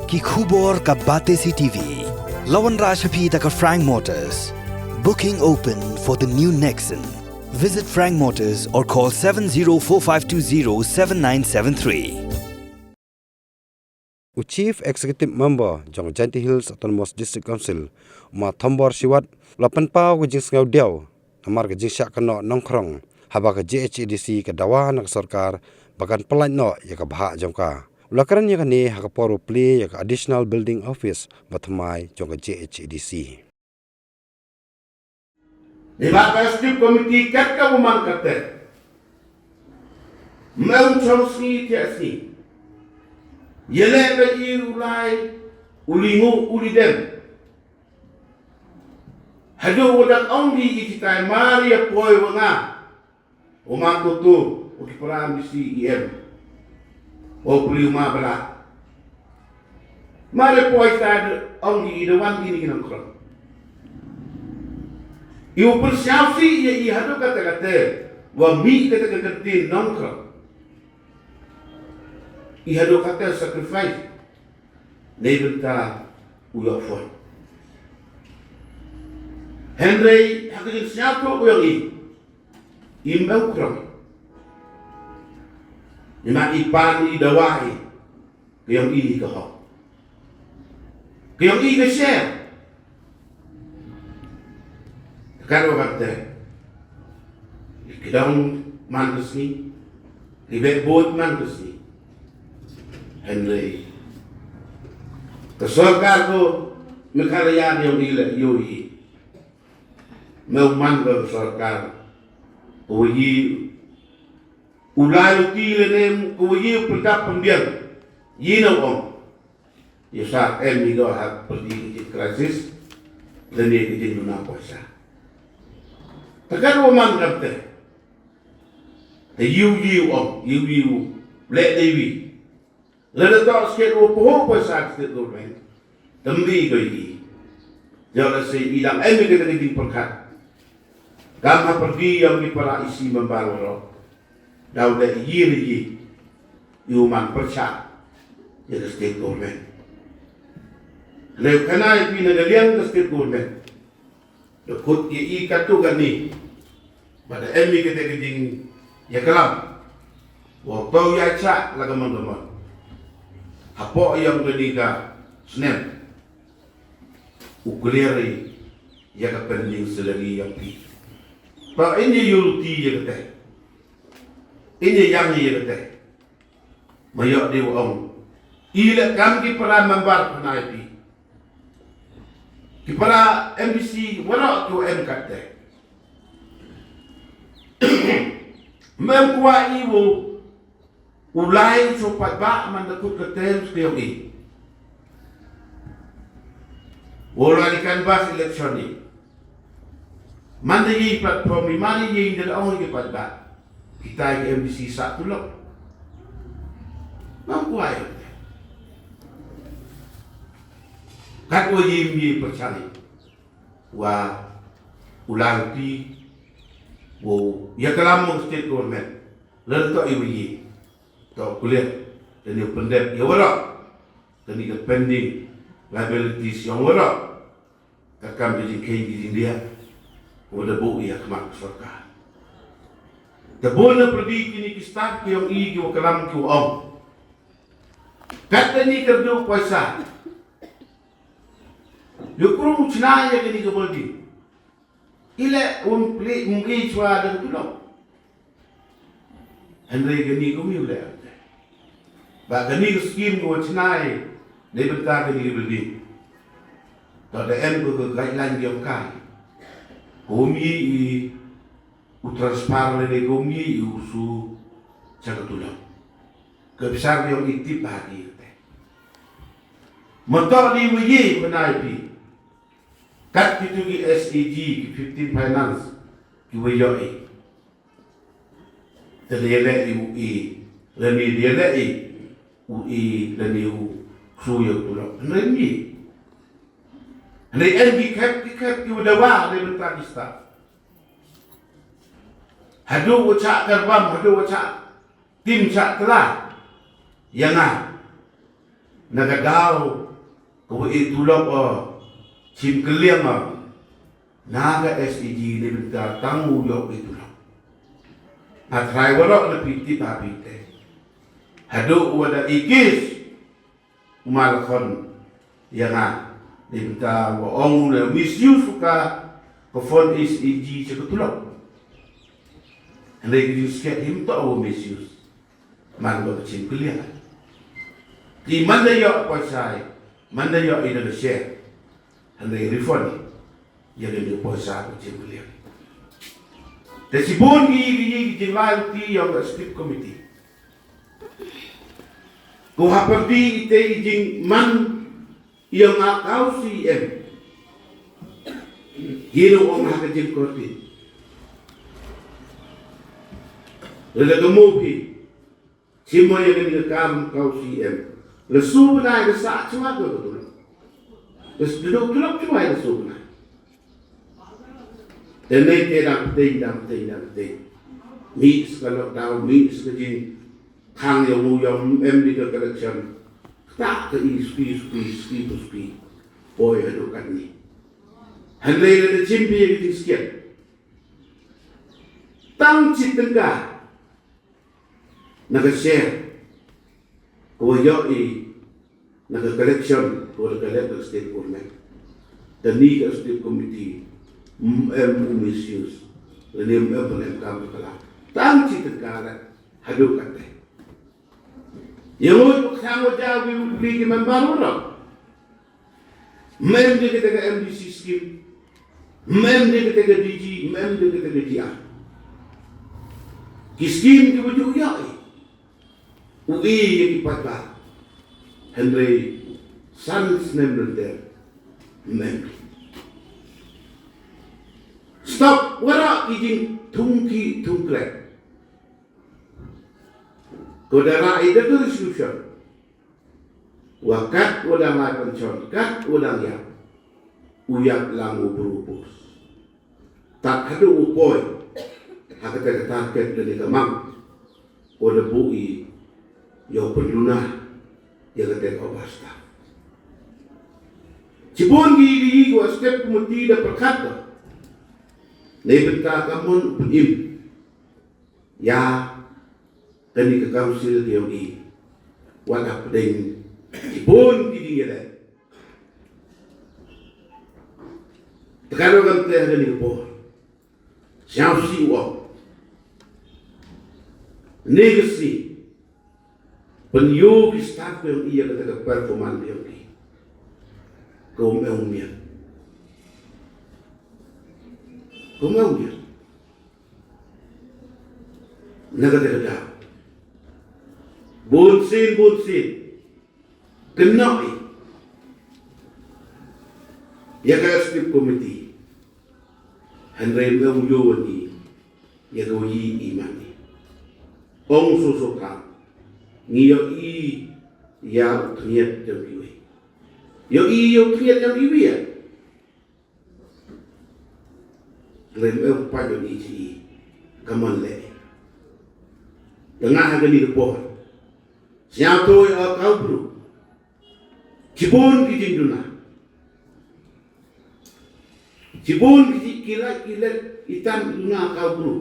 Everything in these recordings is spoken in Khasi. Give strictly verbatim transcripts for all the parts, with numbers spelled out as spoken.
Ki khubor ka Batesi T V. La wanrah sha phi da ka Frank Motors. Booking open for the new Nexon. Visit Frank Motors or call seven zero four five two zero seven nine seven three. U Chief Executive Member jong Jaintia Hills Autonomous District Council, u Ma Thombor Shiwat, u la pynpaw ka jingsngew diaw namar ka jingshah kynnoh nongkhrong haba ka J H A D C ka dawa na ka sorkar ba kan pyllait noh ïa ka bhah jong ka. U la kren ïa kane ha ka por u plie ïa ka Additional Building Office ba thymmai jong ka J H A D C. Ngi ba ka Executive Committee kat kaba man kata, mem chong sngi thiah sngi, ïaleh ba i u lai u lingu u lidem. Haduh u dak ong di i kitai mar ïa poi wa nga. U ma tutu u ki para M D C E M. U pli u ma bala. Mar ïa poi sa de ong di i de wan kini ki nongkhrong. I u pyrsiaw si ïa i haduh kata kata wa mi kata ka kynti nongkhrong. I haduh kata sacrifice. Nei bynta u ïoh phone. Hynrei ha ka jingsngewthuh u ïong i, im eu krong. Ina i pan i dawa i, ka ïong i ka hok. Ka ïong i ka share. Ka ro ka te. Ki dang man ka sngi. Ki beh bot man ka sngi. Hynrei ka sorkar ko Meghalaya ïong i le ïoh i. Me u man ka sorkar. Ko yi u lai u ti le nem ko yi u pyndap pynbiang. Yi na u ong. Ïa sa em i do ha pyrdi ka jing crisis. Lane ka jing duna pisa. Te ka ruh man kam te. Te yu yu ong, yu yu. Leh dei wi. Lada toh sket ruh poho pisa ka state government. Te mbi ko i. Ïa la sei i dang em i ka jing pyrkhat. Kam ha pyrdi ïa ki para isi member waroh. Daw leh ïir ïi ïa u man pyrshah ïa ka state government. Leh khana ïa phi na ka liang ka state government. Da khut ïa i katto katne. Ba da em i kata ka jingïaklam. Wa u tau ïa chah la ka mon ka mon. Hapoh ïa ka ni ka snem. U clear ïa ka pending salary ïa phi. Ba in ïa ïul ti ïa kata. In ïa yang ïa kata. Ma ïoh dei wa ong. I le kam ki para member pynai pi. Ki para M D C waroh tu em kat te. Mem kwah i wo u lai so pat ba man da kut ka tem ski ong i. Wo lai kan bas election i. Man da i platform i man i da ong i pat ba. Kita ki M D C sa tulok. Ngam kwai. Kat wa yim yi perchang. Wa ulang pi. Wa ya kalam mo state government. Lada to i wa yi. To kulit. Dan ya pendek ya warak. Kani ka pending liabilities yang warak. Ka kam ka jingkheiñ ka jingdiah. Wa da buh ïa khmat ka sorkar. Te bun na pyrdi kini ki staff ki ong i ki wa klam ki wa ong. Kat kani ka duk paisa. Yu krum chna ïa kani ka building. Ile um pli um pli chwa da ka tulok. Hynrei kani ka miu le. Ba kani ka skim ka wa chnai dei bynta kani ka building. To da em ka ka guideline yong kai. Ka um yi i u transfer le dei ka um yi i u su cha ka tulok. Ka bsar yong i tip ba ki te. Ma to di wa yi ba nai pi. Kat ki tu ki S A G ki fifteen finance ki wa yo i. Te de le i u i. Lani de le i u i lani u su yo tulok. Hynrei mi. Hynrei en ki khep ki khep ki wa dawa le bynta ki staff. Hadu wa cha karbam hadu wa cha tim cha tla. Yang a. Na ka daw ka wa i tulop o, chim kylliang o, na ka S A G ne bynta tang u yoh i tulop. A trai warok na piti pa pite. Haduh wa da ikis u Malkhon ïa nga ne bynta wa ong u na misuse u ka, ka phone S A G cha ka tulop. Hynrei ki jingskhem him to wa misuse. Man ba ka chim kylliang. Ki man da yoh poisa, man da yoh i da ka share. Hynrei refund ïa ka poisa ka chim kylliang. Te shibun ki, ki, ki jinglai ti ïa ka script committee. Ko hapar di ite i jingman ïa nga kau C M. Ïa no ong ha ka jingkyrpad. Lada ka mo phi. Chim mo ïa kani ka kam kau C M. La su bnai la sah chwa ka ka tulop. La su duduk tulop chwa la su bnai. Te nei te dang pteng, dang pteng, dang pteng. Mih sa ka lockdown, mih sa ka jingkhang ïa u ïa u em di ka collection. Kata ka i spi, spi, spi, spi. Poi haduh katni. Hynrei la da chim phi ïa ka jingskhem. Tang chi tyngka. Na ka share. Ko yoh i na ka collection, ko da collect da state government. Da ni ka state committee, mm, em u misuse. Lane em em em kam ka la. Tang chi tyngka la. Haduh kate. Ïa ngo ko khang ngo jaw ki, ki member warok. Mem de kata ka M D C scheme. Mem de kata ka D G, mem de kata ka G R. Ki scheme ki wujud ïa i. U i ïa ki paidbah. Hynrei san snem lynter. Mem. Stop, wara i jingthung ki thung krek. Ko da ra i da ka resolution. Wa kat wa dang lai pynshong, kat wa dang ïap. U ïap lang u bru pus. Tat haduh u poi. Ha kata ka target da ni ka mang. Wa da bu i ïa u pynluna. Ïa kata ka obasta. Chibun gi gi wa step kumti da perkat da. Nei bynta ka mon u pynim. Ïa kani ka council ki ong i wat hapdeng ki bun ki jingïaleh. Te ka ruh kan te ha kani ka por. Sngewsih u ong. Ni ka sngi. Pynïoh ki staff ki ong i ïa kata ka performance ki ong i. Ka um ong mian. Ka um ong mian. Na kata ka daw. Bun sien, bun sien. Kynnoh i. Ïa ka executive committee. Hynrei me u ïoh wan i. Ïa ka u yi i man i. Ong so so ka. Ngi ïoh i. Ïa u tngiat jong i wei. Ïoh i, ïa u tngiat jong i wei ïa. Lem em pat ïoh i chi i. Ka mon leh. Tengah ha kani ka por. Sñiawthooid o kaw bru. Chibun ki jingduna. Chibun ki ji-, ki lait, ki lait, i tam i duna kaw bru.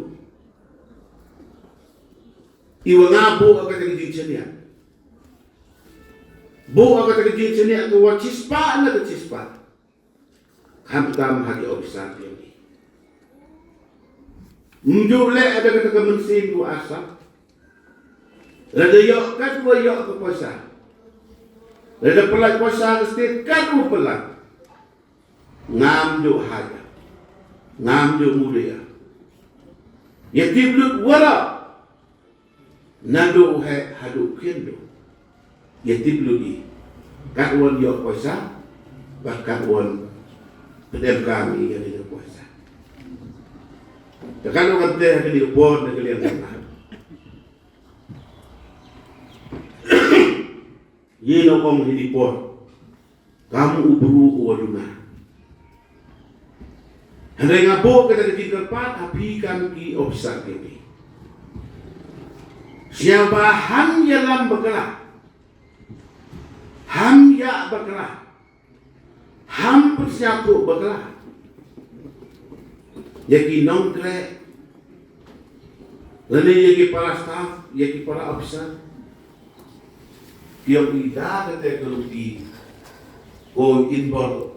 I wa nga buh ha kata ka jingchaniah. Buh ha kata ka jingchaniah ka wa chispah na ka chispah. Khamtam ha ki officer ki yong i. Mjuh leh ada kata ka mynsiem wa asa. Lada ïoh kat wa ïoh ka poisa. Lada pynlait poisa ka state kat wa pynlait. Ngam juh haja. Ngam juh mulia. Ïa tip lut wara. Naduh heh haduh khynduh. Ïa tip lut i. Kat wan ïoh poisa. Bad kat wan pdem kam i ïa ïoh poisa. Te kat wan te ha kani ka por na ka liang ka. Ïa no ong hi di por. Kam u bru u wa duna. Hynrei nga buh kata ka jingkyrpad ha phi kam ki officer ki phi. Sñiaw ba han ïalam bakla. Han bakla. Ham pyrshah ko bakla. Ïa ki nongkreh. Lane ïa ki para staff, ïa ki para officer. Ki ong ïa kata ka lynti ko involve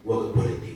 wa ka politik.